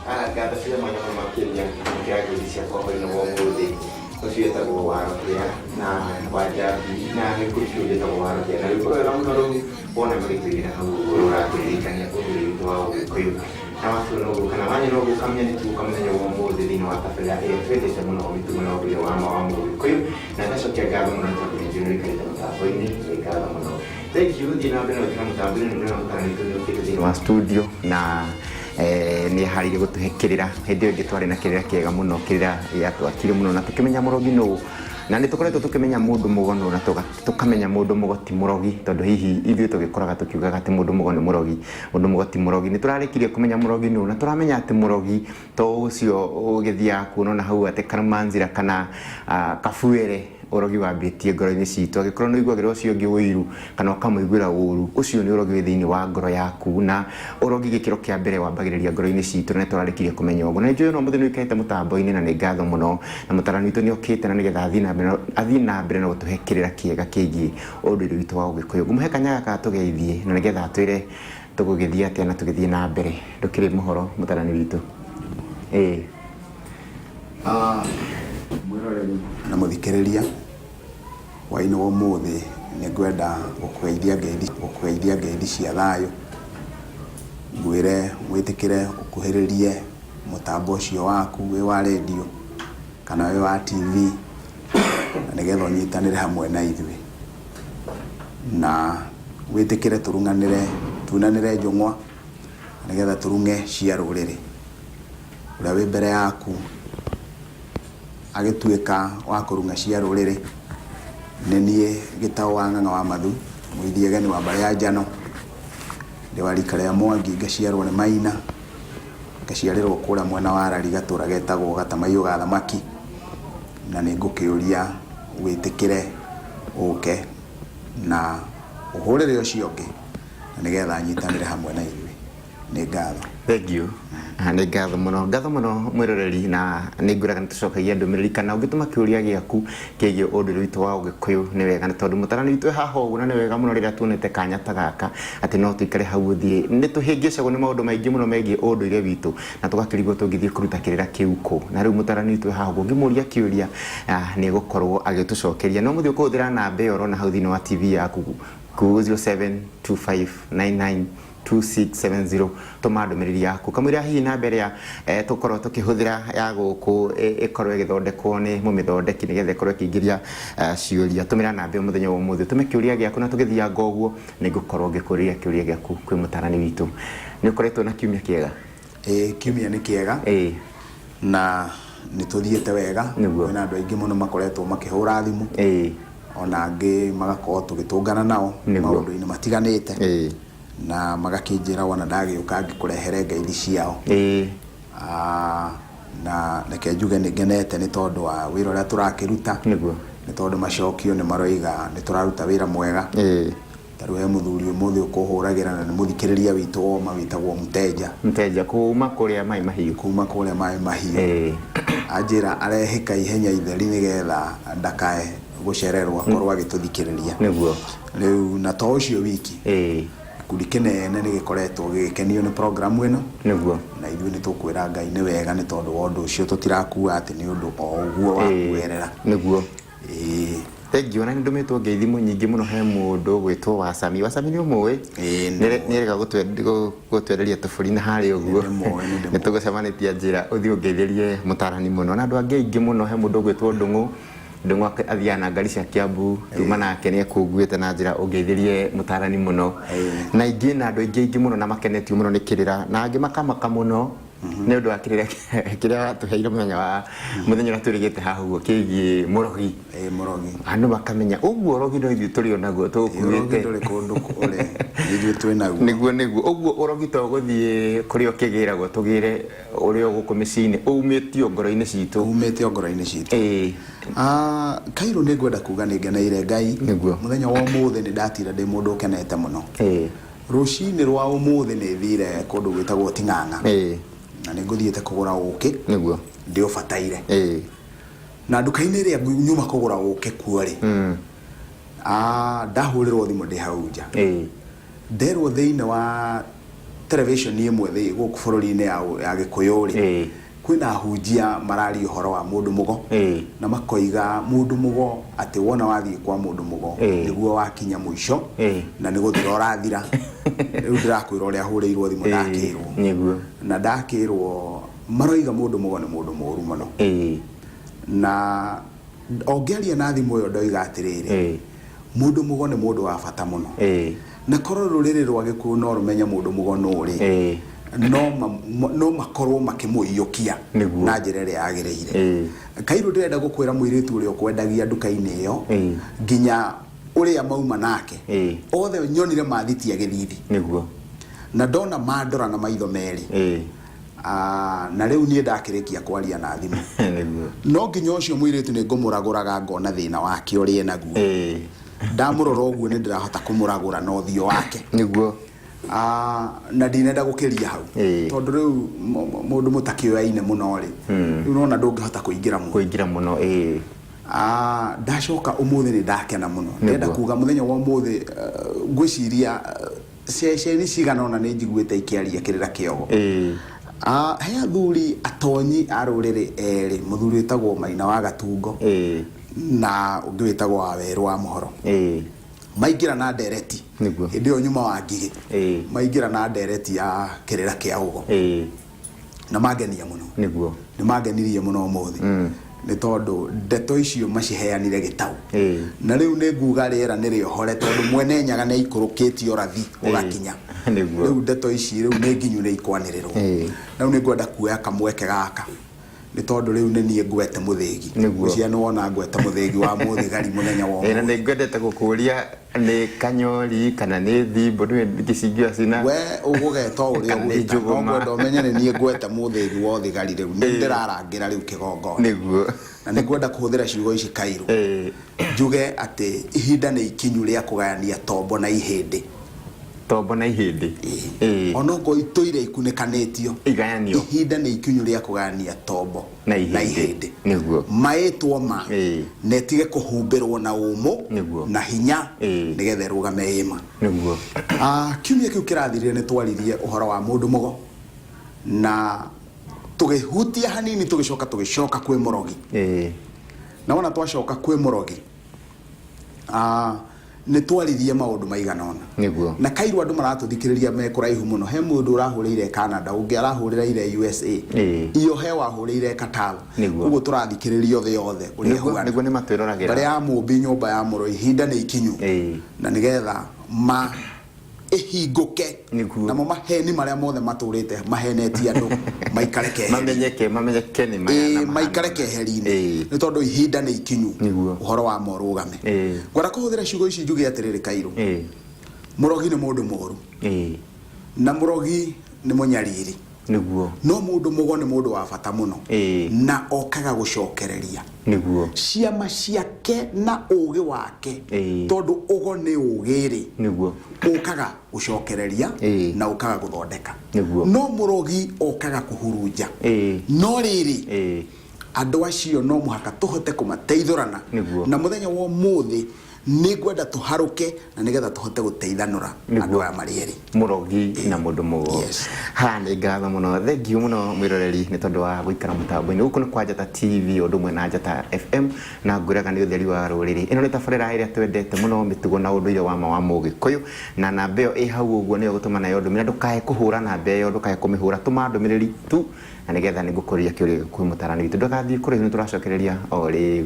Ngatho cia mwanya mũno makĩria nĩkĩra ngeithi ciakwa hwainĩ wa ũmũthĩ. Ũcio wĩtagwo Warũhĩa na Wanjambi na gĩkundi kĩu gĩtagwo Warũhĩa. Na rwĩmbo rwega mũno rũu wona magĩtũinĩra hau ũguo rũratũririkania ũndũire witũ wa Ũgĩkũyũ. Na watuona ũguo kana wanyona ũguo ũkamenya nĩ tũgũka mũthenya wa ũmũthĩ thĩinĩ wa tabarĩra ĩrĩa twendete mũno, mĩtugo na ũndũire wa ma wa Mũgĩkũyũ. Na ngacokia ngatho mũno nĩ tondũ nĩ njũĩ nĩ ũikarĩte mũtambo-inĩ, nĩ ngatho mũno. Thank you, thiĩ na mbere na gwĩkĩra mũtambo-inĩ, nĩ ndĩrona mũtaarani witũ nĩ okĩte thĩinĩ wa studio na nĩ eharĩirie gũtũhe kĩrĩra. Hĩndĩ ĩyo ĩngĩ twarĩ na kĩrĩra kĩega mũno, kĩrĩra gĩatwakire mũno na tũkĩmenya mũrogi nũ. Na nĩ tũkoretwo tũkĩmenya mũndũ mũgo nũ na tũkamenya mũndũ mũgo ti mũrogi, tondũ hihi ithuĩ tũgĩkũraga tũkiugaga atĩ mũndũ mũgo nĩ mũrogi. Mũndũ mũgo ti mũrogi. Nĩ tũrarĩkirie kũmenya mũrogi nũ na tũramenya atĩ mũrogi to ũcio ũgĩthiaga kuona na hau atĩ karumanzira kana kabuere. Ũrogi wambĩtie ngoro-inĩ citũ. Angĩkorwo nĩ ũiguagĩra ũcio ũngĩ ũiru kana ũkamũiguĩra ũru, ũcio nĩ ũrogi wĩ thĩinĩ wa ngoro yaku. Na ũrogi gĩkĩro kĩa mbere wambagĩrĩria ngoro-inĩ citũ na nĩ tũrarĩkirie kũmenya ũguo. Na nĩ njũĩ ona ũmũthĩ nĩ ũikarĩte mũtambo-inĩ na nĩ ngatho mũno. Na mũtaarani witũ nĩ okĩte na nĩgetha athiĩ na mbere na gũtũhe kĩrĩra kĩega kĩgiĩ ũndũire witũ wa Ũgĩkũyũ. Ngũmũhe kanya gaka atũgeithie na nĩgetha atwĩre tũgũgĩthiĩ atĩa na tũgĩthiĩ na mbere. Ndũkĩrĩ mũhoro mũtaarani witũ? Ĩĩ. Mwĩroreri na mũthikĩrĩria, hwaĩ-inĩ wa ũmũthĩ nĩ ngwenda gũkũgeithia ngeithi, gũkũgeithia ngeithi cia thayũ, ngwĩre wĩtĩkĩre ũkuhĩrĩrie mũtambo ũcio waku wĩ wa redio kana wĩ wa TV, na nĩgetha ũnyitanĩre hamwe na ithuĩ, na wĩtĩkĩre tũrung'anĩre, tunanĩre njũng'wa, na nĩgetha tũrung'e cia rũrĩrĩ. Ũrĩa wĩ mbere yaku agĩtuĩka wa kũrung'a cia rũrĩrĩ, nĩ niĩ Gĩtaũ wa Ng'ang'a wa Mathu, Mũithiegeni wa mbarĩ ya Njano, ndĩ wa rika rĩa Mwangi, ngaciarwo nĩ Maina, ngaciarĩrwo kũrĩa mwena wa Rari gatũra getagwo Gatamaiyũ ga Thamaki, na nĩ ngũkĩũria wĩtĩkĩre ũke na ũhũrĩre ũcio ũngĩ, na nĩgetha anyitanĩre hamwe na ithuĩ. Nĩ ngatho. Thank you. Nĩ ngatho mũno, ngatho mũno mwĩroreri, na nĩ ngwĩraga nĩ tũcokagia ndũmĩrĩri kana ũngĩtũma kĩũria gĩaku kĩgiĩ ũndũire witũ wa Ũgĩkũyũ nĩ wega, nĩ tondũ mũtarani witũ e haha ũguo na nĩ wega mũno rĩrĩa tuonete kanya ta gaka atĩ no tũikare hau ũthiĩ. Nĩ tũhĩngĩcagwo nĩ maũndũ maingĩ mũno megiĩ ũndũire witũ na tũgakĩrigwo tũngĩthiĩ kũruta kĩrĩra kĩu kũ. Na rĩu mũtarani witũ e haha ũguo ũngĩmũria kĩũria nĩ egũkorwo agĩtũcokeria. No mũthiĩ ũkũhũthĩra namba ĩyo ũrona hau thĩinĩ wa TV yaku 072599 2670 tũma ndũmĩrĩri yaku kamũira hihi namba ĩrĩa eh, tũkorwo tũkĩhũthĩra ya gũkũ eh, ĩkorwo ĩgĩthondekwo nĩ mũmĩthondeki nĩgetha ĩkorwo ĩkĩingĩria eh, ciũria. Tũmĩra namba ĩyo mũthenya wa ũmũthĩ, ũtũme kĩũria gĩaku na tũgĩthianga ũguo nĩ ngũkorwo ngĩkũria kĩũria gĩaku kwĩ mũtarani witũ. Nĩ ũkoretwo na kiumia kĩega? Ĩĩ, kiumia nĩ kĩega. Na nĩ tũthiĩte wega. Kwĩna andũ aingĩ mũno makoretwo makĩhũra thimũ. Ona angĩ magakorwo tũgĩtũngana nao maũndũ-inĩ matiganĩte. Na magakĩnjĩra wona ndagĩũka ngĩkũrehere ngeithi ciao. Na reke njuge nĩ ngenete nĩ tondũ wa wĩra ũrĩa tũrakĩruta. Nĩ tondũ macokio nĩ maroiga nĩ tũraruta wĩra mwega. Ta rĩu he mũthuri ũmũthĩ ũkũhũragĩra na nĩ mũthikĩrĩria witũ woma wĩtagwo Mteja. Mteja kuma kũrĩa Maĩ Mahiũ. Kuma kũrĩa Maĩ Mahiũ. Anjĩra arehĩka ihenya itheri nĩgetha ndakae gũcererwo akorwo agĩtũthikĩrĩria. Rĩu na to ũcio wiki, gĩkundi kĩnene nĩ gĩkoretwo gĩgĩkenio nĩ program ĩno. Na ithuĩ nĩ tũkwĩra Ngai nĩ wega nĩ tondũ wa ũndũ ũcio, tũtirakua atĩ nĩ ũndũ o ũguo wa kuoerera. Ĩĩ. Thank you. Na nĩ ndũmĩtwo ngeithi nyingĩ mũno he mũndũ ũgwĩtwo Wacami. Wacami nĩ ũmũĩ? Ĩĩ, nĩ ndĩmũĩ. Nĩerĩga gũtwenderia tũbũri na harĩa ũguo. Nĩ ndĩmũĩ, nĩ ndĩmũĩ. Nĩ tũgũcemanĩtie njĩra ũthiĩ ũngeithĩrie mũtarani mũno. Na andũ angĩ aingĩ mũno, he mũndũ ũgwĩtwo Ndũng'ũ. Ndũng'ũ athiaga na ngari cia Kiambu, tuma nake nĩ ekũnguĩte na njĩra ũngeithĩrie mũtarani mũno. Na ingĩ na andũ aingĩ aingĩ mũno na makenetio mũno nĩ kĩrĩra na angĩ makamaka mũno nĩ ũndũ wa kĩrĩra kĩrĩa watũheire mũthenya wa mũthenya ũrĩa twĩrĩgĩte haha ũguo kĩgiĩ mũrogi. Ĩĩ, mũrogi. Andũ makamenya ũguo ũrogi no ithuĩ tũrĩ o naguo Ĩĩ, ũrogi tũũkuĩte. ndũrĩ kũndũ ũrĩ, nĩ ithuĩ twĩ naguo. Nĩguo nĩguo ũguo ũrogi to gũthiĩ kũrĩa ũkĩgĩragwo tũgĩre ũrĩ o gũkũ mĩciĩ-inĩ, umĩtio ngoro-inĩ citũ. Umĩte o ngoro-inĩ citũ. Kairũ nĩ ngwenda kuga nĩ ngeneire Ngai. Mũthenya wa ũmũthĩ nĩ ndatinda ndĩ mũndũ ũkenete mũno. Rũcinĩ rwa ũmũthĩ nĩ thire kũndũ gwĩtagwo Ting'ang'a. Na nĩ ngũthiĩte kũgũra ũkĩ. Ndĩũbataire. Na nduka-inĩ ĩrĩa nyuma kũgũra ũkĩ kuo rĩ, ndahũrĩrwo thimũ ndĩ hau nja. Nderwo thĩinĩ wa television ĩmwe gũkũ bũrũri-inĩ ya Gĩkũyũ rĩ, kwĩna ahunjia mararia ũhoro wa mũndũ mũgo, na makoiga mũndũ mũgo atĩ wona wathiĩ kwa mũndũ mũgo nĩguo wakinya mũico na nĩ gũthira ũrathira. Rĩu ndĩrakwĩra ũrĩa hũrĩirwo thimũ, ndakĩrwo na ndakĩrwo maroiga mũndũ mũgo nĩ mũndũ mũru mũno, na ongĩaria na thimũ ĩyo ndoiga atĩrĩrĩ, mũndũ mũgo nĩ mũndũ wa bata mũno, na korwo rũrĩrĩ rwa Gĩkũyũ no rũmenye mũndũ mũgo nũ rĩ, no makorwo makĩmũiyũkia na njĩra ĩrĩa yagĩrĩire. Kairũ, ndĩrenda gũkwĩra mũirĩtu ũrĩa ũkwendagia nduka-inĩ ĩyo, nginya ũrĩa mauma nake, othe nyonire mathitia gĩthithi, na ndona mandora na maitho merĩ. Na rĩu niĩ ndakĩrĩkia kwaria na thimũ, no nginya ũcio mũirĩtu nĩ ngũmũragũraga ngona thĩna wake ũrĩa enaguo. Ndamũrora ũguo nĩ ndĩrahota kũmũragũra na ũthiũ wake. Na ndinenda gũkĩria hau, tondũ rĩu mũndũ mũtakĩoyaine mũno rĩ, rĩu nona ndũngĩhota kũingĩra mũno. Kũingĩra mũno, ĩĩ. Ndacoka ũmũthĩ nĩ ndakena mũno. Ndĩrenda kuga mũthenya wa ũmũthĩ, ngwĩciria ceceni cigana ũna nĩ njiguĩte ikĩaria kĩrĩra kĩogo. He athuri atonyi a rũrĩrĩ erĩ, mũthuri wĩtagwo Maina wa Gatungo na ũngĩ wĩtagwo wa Werũ wa Mũhoro, maingĩra na ndereti hĩndĩ ĩyo nyuma wa Ngigĩ, maingĩra na ndereti ya kĩrĩra kĩa ũgo, na mangenia mũno. Nĩ mangenirie mũno ũmũthĩ, nĩ tondũ ndeto icio maciheanire gĩtau, na rĩu nĩ nguga rĩera nĩ rĩohore, tondũ mwene Nyaga nĩ aikũrũkĩtie ũrathi ũgakinya. Rĩu ndeto ici rĩu nĩ nginyu, nĩ ikwanĩrĩrwo. Rĩu nĩ ngwenda kuoya kamweke gaka, nĩ tondũ rĩu nĩ niĩ ngwete mũthĩgi. Ngwĩciria nĩ wona ngwete mũthĩgi wa mũthigari mũthenya wa Na ũmũthĩ. Nĩ ngwendete gũkũria nĩ kanyori kana nĩ thimbo, nĩwe gĩcingio cina. We ũgũgeta o ũrĩa Kana nĩ ũgwĩta, no njũgũma. ngwenda ũmenye nĩ niĩ ngwete mũthĩgi wa ũthigari. Rĩu nĩ ndĩrarangĩra rĩu kĩgongona, na nĩ ngwenda kũhũthĩra ciugo ici, Kairũ, njuge atĩ ihinda nĩ ikinyu rĩa kũgayania tombo na ihĩndĩ. Tombo na ihĩndĩ. Onokorwo itũire ikunĩkanĩtio, Igayanio. ihinda nĩ ikinyu rĩa kũgayania tombo na ihĩndĩ. Maĩtwo ma na ĩtige kũhumbĩrwo na ũmũ na hinya, nĩgetha ĩrũgame ĩma. Kiumia kĩu kĩrathirire nĩ twaririe ũhoro wa mũndũ mũgo na tũgĩhutia hanini, tũgĩcoka kwĩ mũrogi. Na wona twacoka kwĩ mũrogi, nĩ twaririe maũndũ maigana ũna. Na kairũ, andũ maratũthikĩrĩria me kũraihu mũno. He mũndũ ũrahũrĩire Canada, ũngĩ arahũrĩra USA, iyo he wahũrĩire Qatar. Koguo tũrathikĩrĩrio thĩ yothe ũrĩa ĩhuana. Nĩguo, nĩ matwĩroragĩra. Mbere ya mũmbi nyũmba ya mũro, ihinda nĩ ikinyu na nĩgetha ma ĩhingũke, namo maheni marĩa mothe matũrĩte mahenetie andũ maikare keheri. Mamenyeke nĩ maya na mahana. Maikare keheri-inĩ, nĩ tondũ ihinda nĩ ikinyu ũhoro wa ma ũrũgame. Ngwenda kũhũthĩra ciugo ici njuge atĩrĩrĩ, Kairũ, mũrogi nĩ mũndũ mũũru, na mũrogi nĩ mũnyariri, no mũndũ mũgo nĩ mũndũ wa bata mũno, na okaga gũcokereria ciama ciake na ũgĩ wake, tondũ ũgo nĩ ũgĩ rĩ, ũkaga gũcokereria na ũkaga gũthondeka, no mũrogi okaga kũhurunja. No rĩrĩ, andũ acio no mũhaka tũhote kũmateithũrana, na mũthenya wa ũmũthĩ nĩ ngwenda tũharũke na nĩgetha tũhote gũteithanũra andũ aya marĩ erĩ. Mũrogi na mũndũ mũgo. Yes. Ha, nĩ ngatho mũno, thengiũ mũno mwĩroreri nĩ tondũ wa gũikara mũtambo-inĩ. Gũkũ nĩ kwa Njata TV o ũndũ ũmwe na Njata FM, na ngwĩraga nĩ ũtheri wa rũrĩrĩ. Ĩno nĩ tabarĩra ĩrĩa twendete mũno, mĩtugo na ũndũire wa ma wa Mũgĩkũyũ, na namba ĩyo ĩ hau ũguo nĩyo gũtũma nayo ndũmĩrĩri. Ndũkae kũhũra namba ĩyo, ndũkae kũmĩhũra, tũma ndũmĩrĩri tu, na nĩgetha nĩ ngũkũria kĩũria gĩaku kwĩ mũtaarani witũ. Ndũgathiĩ kũraihu, nĩ tũracokereria o rĩu.